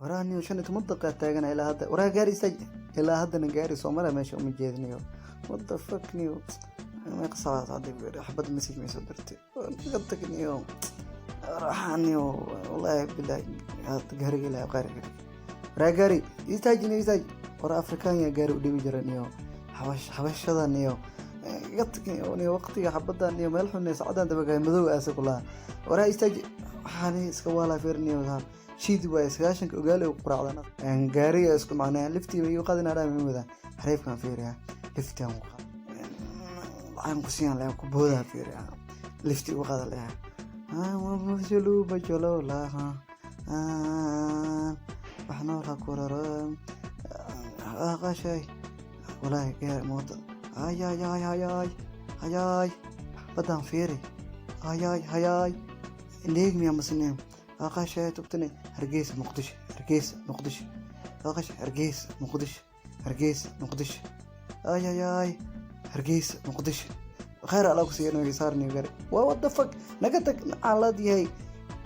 Waraa niyo, 15 daqiiqa taagana ilaa hadda. Waraa, gaari istaaj. Ilaa haddana gaari soomaliya meesha uma jeediniyo. What the fuck, niyo? Meeqa saacaad hadda? Xabad message may soo dirtay. Naga tag, niyo. Waxaan, niyo, wallaahi bilahi, hadda gaariga ilaahay qaari ka dhig. Waraa, gaari istaaj, niyo, istaaj. Waraa, Afrikaan yaa gaari u dhibi jira, niyo? Xabashada, niyo, iga tag, niyo. Niyo, waqtiga xabadan, niyo, meel xun sacadan dabagaay madow aasa kulaha. Waraa, istaaj. Waxaan iska waalaa feer, niyo. Shiidi waaye 90-ka ogaali u quraacdan gaariga isku macnaa liftiiba iyo qadina dhaa muhiimada xariifkan fiiriya. Liftigan ku qaad, lacag ku siiyaan lahaa, ku boodaa fiiriya. Lifti u qaada lahaa jalo laha wax noola kuraro qashay. Walaahi gaar mooto. Hayay hay hayay hayay, badan fiiri. Hayay hayay, leegmiya masne aqashay tubtane. Hargeysa, Muqdisho, Hargeysa, Muqdisho, aqashay. Hargeysa, Muqdisho, Hargeysa, Muqdisho, ay ay ay, Hargeysa, Muqdisho. Khayr alla ku siiya naga saarni gari. Waa what the fuck? Naga tag, calad yahay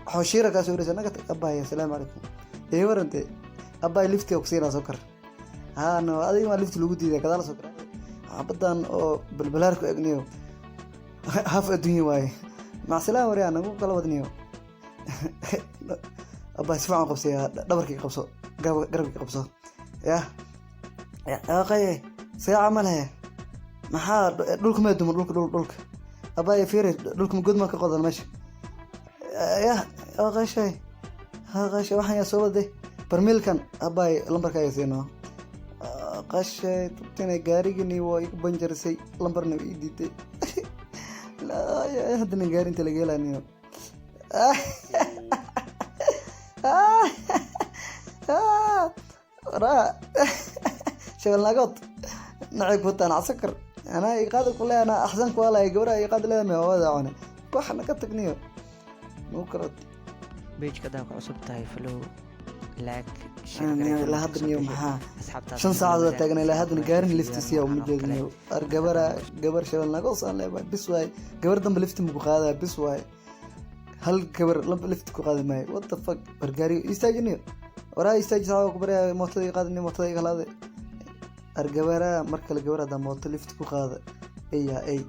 xoshiira kaa soo naga tag. Abbaay, assalaamu calaykum. Ee warante, abbaay, liftiga ku siinaa, soo kar. Haa no, adiga maa lifti lagu diiday? Gadaal soo kar. Xabadan oo balbalaarku egniyo haf adduunya waaye. Macsalaam, waryaa, nagu kala wadniyo. Abbaay, si fiican qabsaya, dhabarkii qabso, garabkii qabso. Yah aqaye, see camal he? Maxaa dhulka ma duma? Dhulka, dhul, dhulka, abbaay, fiiri, dhulka god ma ka qodan meesha? Yah aqashay, aqashay, waxaan yaa soo waday barmiilkan? Abbaay, lambarka ayaa siinoo. Qashay tubtina, gaarigani waa igu banjarisay, lambarna ii diiday. Haddana gaari inta laga helaniyo. Waraa, shabelnagood nacay kutaan casakar anaa iqaada kule, anaa axsan kuwalaya gabra iqaada leedahay wada cune wax. Naga tagniyo nagu kala. Page-ka hadaa ku cusub tahay, follow, like, share. Ilaa hadda, niyo, maxaa 5 saacadood taagan? Ilaa haddana gaarin lifti siya uma jeedniyo. Ar gabara, gabar shabelnagoos aan leebahay bis waaye. Gabar dambe lifti maku qaadaya, bis waaye. Hal gabar lamba lifti ku qaadi maayo. What the fuck? War gaari istaajiniyo. Waraa, istaaji, saxaa ku baraya. Mootada qaadini, mootada iga halaaday. Ar gabara, mar kale gabar haddaa mooto lifti ku qaada, eya ey.